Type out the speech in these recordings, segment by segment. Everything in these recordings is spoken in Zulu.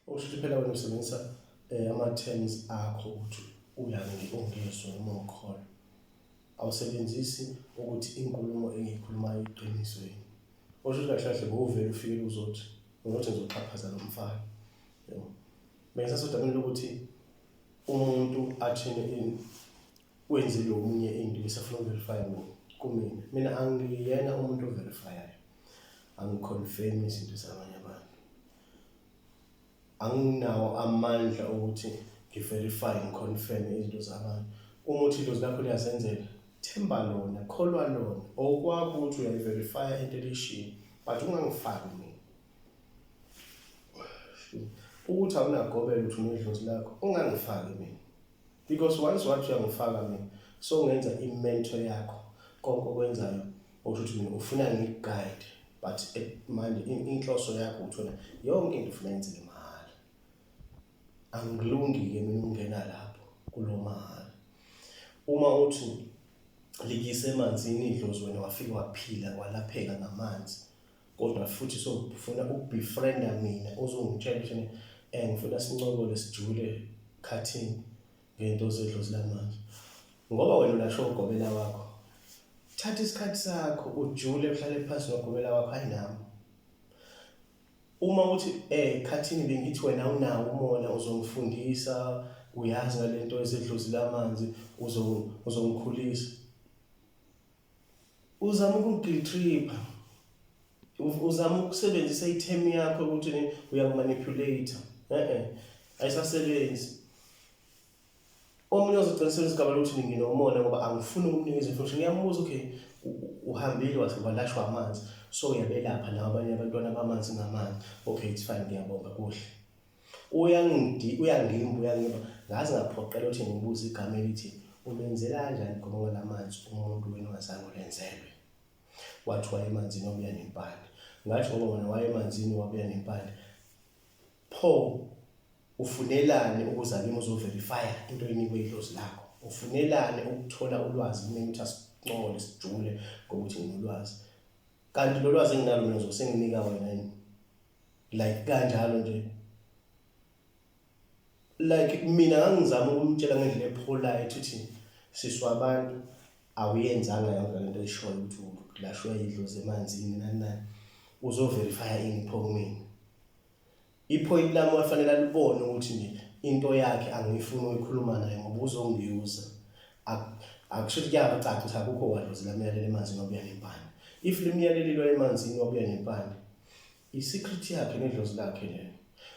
Okusho ukuthi phela wena usebenzisa ama-terms akho ukuthi ungizwe noma ungikholwe. Awusebenzisi ukuthi inkulumo engiyikhulumayo iqiniso yini. Okusho ukuthi kahle kahle bowuvele ufikele uzothi uzothi ngizoxhaphaza lo mfana. Yabo. Bengisasodabeni lokuthi umuntu athini ini wenzile omunye into bese afuna uku-verify kumina. Mina angiyena umuntu o-verify-ayo. Angi-confirm izinto zabanye abantu. Anginawo amandla okuthi ngi-verify ngi-confirm izinto zabantu. Uma uthi idlozi lakho liyazenzela, themba lona, kholwa lona. Okwakho ukuthi uyayi-verify-a into elishilo, but ungangifaki mina. Ukuthi awunagobela ukuthi unedlozi lakho, ungangifaki mina. Because once wathi uyangifaka mina, so ngenza i-mentor yakho konke okwenzayo okusho ukuthi mina ufuna ngiku-guide but manje inhloso yakho ukuthi wena yonke into ufuna yenzeke mahhala. Angilungi-ke mina ukungena lapho kulo mahhala. Uma uthi likise emanzini idlozi wena wafike waphila walapheka ngamanzi kodwa futhi sofuna uku-befriend-a mina uzongitshela ukuthi ngifuna sincokole sijule khathini ngento zedlozi lamanje ngoba wena ulasho ugobela wakho thatha isikhathi sakho ujule uhlale phansi nogobela wakho hayi nami uma uthi khathini bengithi wena unawo umona uzongifundisa uyazi ngalento ezedlozi lamanzi uzongikhulisa uzama ukungi-guilt-trip-a uzama ukusebenzisa i-term yakho ukuthi uyangi-manipulate ayisasebenzi. Omunye uzogcina esebenzisa igama lokuthi nginomona ngoba angifuni ukumnikeza information. Ngiyambuza, okay, uhambile wathi walashwa amanzi, so uyabelapha nawe abanye abantwana bamanzi ngamanzi. Okay, it's fine, ngiyabonga, kuhle. Uyangimba uyangimba ngaze ngaphoqela ukuthi ngibuze igama elithi umenzela kanjani igobongo lamanzi umuntu wena ongazange ulenzelwe. Wathi waye emanzini wabuya nempande. Ngathi ngoba wena waye emanzini wabuya nempande, pho ufunelani ukuza kimi uzo-verify-a into oyinikwe idlozi lakho? Ufunelani ukuthola ulwazi kumina ukuthi asincokole sijule ngokuthi nginolwazi? Kanti lo lwazi enginalo mina ngizobe senginika wena yini? Like kanjalo nje. Like mina ngangizama ukumtshela ngendlela e-polite ukuthi sisi wabantu awuyenzanga yonke lento oyishoyo ukuthi ulashwe idlozi emanzini nani nani. Uzo-verify-a ini pho kumina? I-point lami wafanele alibone ukuthi nje into yakhe angiyifuni ukuyikhuluma naye ngoba uzongiyuza. Akusho ukuthi kuyacaca ukuthi akukho wadlozi lamyalela emanzini wabuya nempande. If limyalelile emanzini wabuya nempande, i-secret yakhe nedlozi lakhe leyo.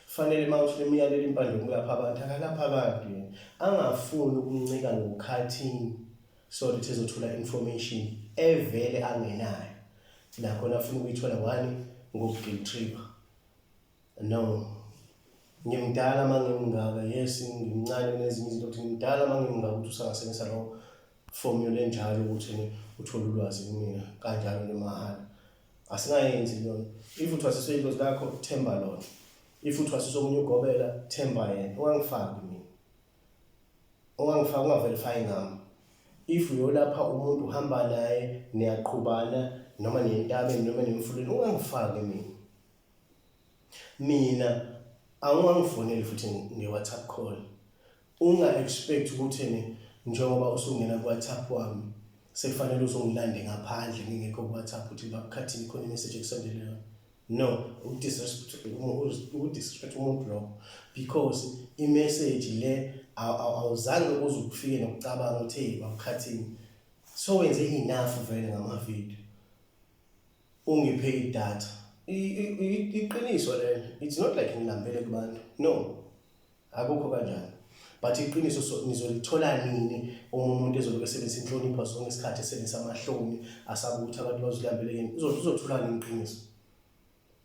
Fanele uma uthi limyalela impande yokulapha abantu, akalapha abantu yena. Angafuni ukuncika ngokhathini so that ezothola information evele angenayo. Nakhona afuna ukuyithola ngani? Ngoku-guilt trip-a. No. Ngimdala uma ngimngaka, yes ngimncane kunezinye izinto ukuthi ngimdala uma ngimngaka ukuthi usangasebenzisa lo formula enjalo ukuthi uthole ulwazi kumina kanjalo nje mahhala. Asingayenzi lona. If uthwasiswe idlozi lakho, themba lona. If uthwasiswe omunye ugobela, themba yena. Ungangifaki mina. Ungangifaki, unga-verify ngami. If uyolapha umuntu uhamba naye, niyaqhubana noma niya entabeni noma niya emfuleni, ungangifaki mina. Mina awungangifoneli futhi nge-WhatsApp call. Unga-expect ukuthi njengoba usungena ku-WhatsApp wami sekufanele uzongilande ngaphandle ngingekho ku-WhatsApp uthi bakukhathini khona i-message ekusendele yona. No, uku-disrespect umuntu lokho because i-message le awuzange uze ufike nokucabanga ukuthi hey bakukhathini. So wenze enough vele ngama-video. Ungiphe idatha. Iqiniso lelo. It's not like ngilambele kubantu. No. Akukho kanjalo. But iqiniso so nizolithola nini uma umuntu ezobe esebenzisa inhlonipho zonke isikhathi esebenzisa amahloni asaba ukuthi abantu bazolambele yini. Uzothola nini iqiniso?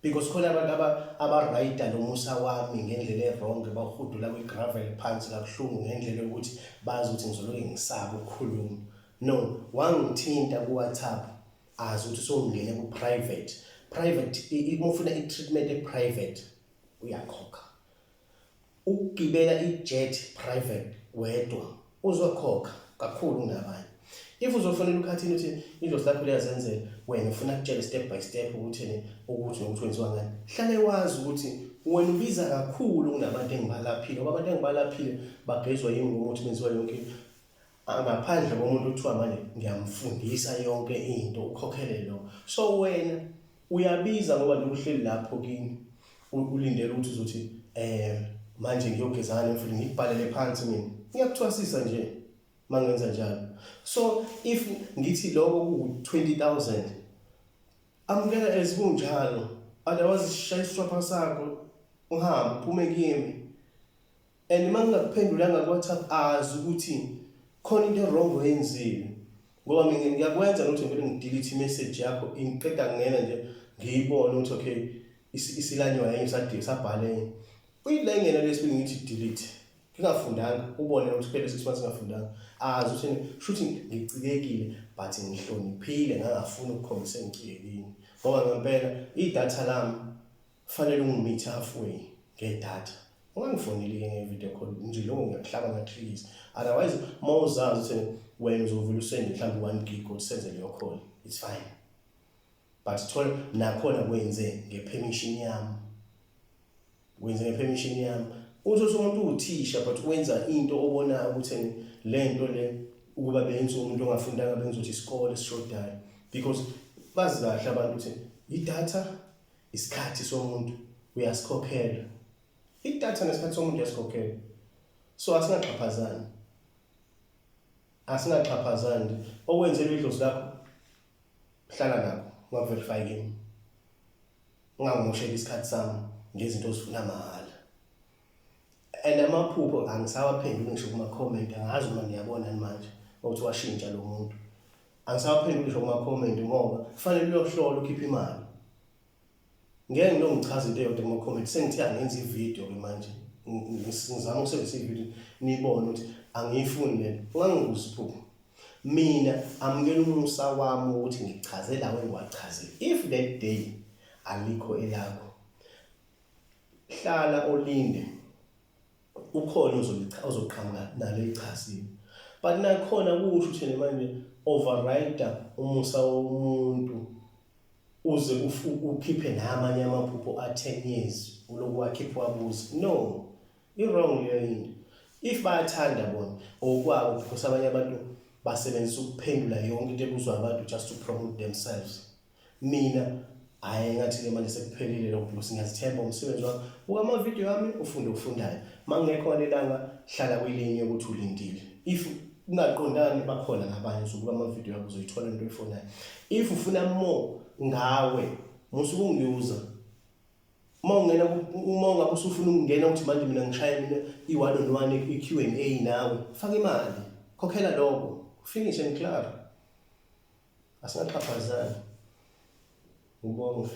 Because khona abantu aba-ride-a lo musa wami ngendlela e-wrong bawuhudula kwi-gravel phansi kabuhlungu ngendlela yokuthi bazi ukuthi ngizoloke ngisaba ukukhuluma. No, wangithinta ku-WhatsApp azi ukuthi sowungene ku-private. Private, uma ufuna i-treatment e-private uyakhokha. Ukugibela i-jet private wedwa uzokhokha kakhulu kunabanye. If uzofonela ukhathini uthi idlozi lakho liyazenzela, wena ufuna kutshele step by step ukuthi ukuthi nokuthi wenziwa ngani. Hlale wazi ukuthi Wena ubiza kakhulu kunabantu engibalaphile, ngoba abantu engibalaphile bagezwa yimi ngomuthi, benziwa yonke into. Ngaphandle komuntu okuthiwa manje ngiyamfundisa yonke into, ukhokhele lo. So wena uyabiza ngoba nje uhleli lapho kini ulindele ukuthi uzothi manje ngiyogezana emfuleni, ngikubhalele phansi mina. Ngiyakuthwasisa nje mangenza njalo. So if ngithi lokho ku 20,000, amukela as kunjalo, otherwise shaya isithwapha sakho uhambe uphume kimi. And uma ngingakuphendulanga ku-WhatsApp, azi ukuthi khona into wrong oyenzile, ngoba mina ngiyakwenza nokuthi ngivele ngidelete imessage yakho ingiqeda kungena nje, ngiyibone ukuthi okay, isilanywa yenye usadike sabhala enye, uyile ngena lesibili ngithi delete ngingafundanga, ubone ukuthi phela 6 months ngingafundanga, azi ukuthi shuthi ngicikekile, but ngihloniphile, ngangafuni ukukhombisa engicikekile, ngoba ngempela idatha lami fanele ungimeet halfway ngedatha, ungangifoneli-ke nge-video call nje, lokho ngiyakuhlaba ngiyakuklikisa. Otherwise uma uzazi ukuthi wena uzovele usende mhlawumbe 1 gig ukuthi senze leyo call, it's fine, but thola nakhona kwenze nge-permission yami, wenze nge-permission yami. Uthi umuntu uwuthisha but wenza into obonayo ukuthi le nto le ukuba benza umuntu ongafundanga benza isikole esishodayo, because bazi kahle abantu ukuthi idatha, isikhathi somuntu uyasikhokhela, idatha nesikhathi somuntu uyasikhokhela. So asingaxhaphazani, asingaxhaphazani. Okwenzelwe idlozi lakho hlala nakho, ungaverify kimi, ungangimosheli isikhathi sami ngezinto ozifuna mahhala. And amaphupho angisawaphenduli ngisho kuma-comment, angazi uma niyabona manje ukuthi washintsha lo muntu. Angisawaphenduli ngisho kuma-comment ngoba kufanele uyohlola, ukhiphe imali. Ngeke ngilo ngichaze into eyodwa kuma-comment, sengithe angenza ividiyo-ke manje, ngizama ukusebenzisa ividiyo nibone ukuthi angiyifuni lento. Ungangibuzi iphupho mina, amukela umusa wami ukuthi ngichaze lawo engiwachazile. If that day alikho elakho, hlala olinde, ukhona ozoqhamuka nalo elichazile, but nakhona kusho ukuthi manje override umusa womuntu uze ukhiphe namanye amaphupho a-10 years uloku wakhipha wabuza. No, i-wrong leyo into. If bayathanda bona okwabo, because abanye abantu basebenzisa ukuphendula yonke into ebuzwa abantu just to promote themselves. Mina hhayi, ngathi-ke manje sekuphelile lokho because ngiyazithemba umsebenzi wami. Buka amavidiyo ami, ufunde okufundayo. Uma kungekho ngalelanga, hlala kwelinye ukuthi ulindile. If kungaqondani, bakhona nabanye, uzobuka amavidiyo abo, uzoyithola into oyifunayo. If ufuna more ngawe, musa ukungiyuza uma ungena, uma ungabe usufuna ukungena ukuthi manje mina ngishaye mina i-one on one, i-Q&A nawe, faka imali, khokhela lokho, finish and clear. Asingaxhaphazani. Ngibonge.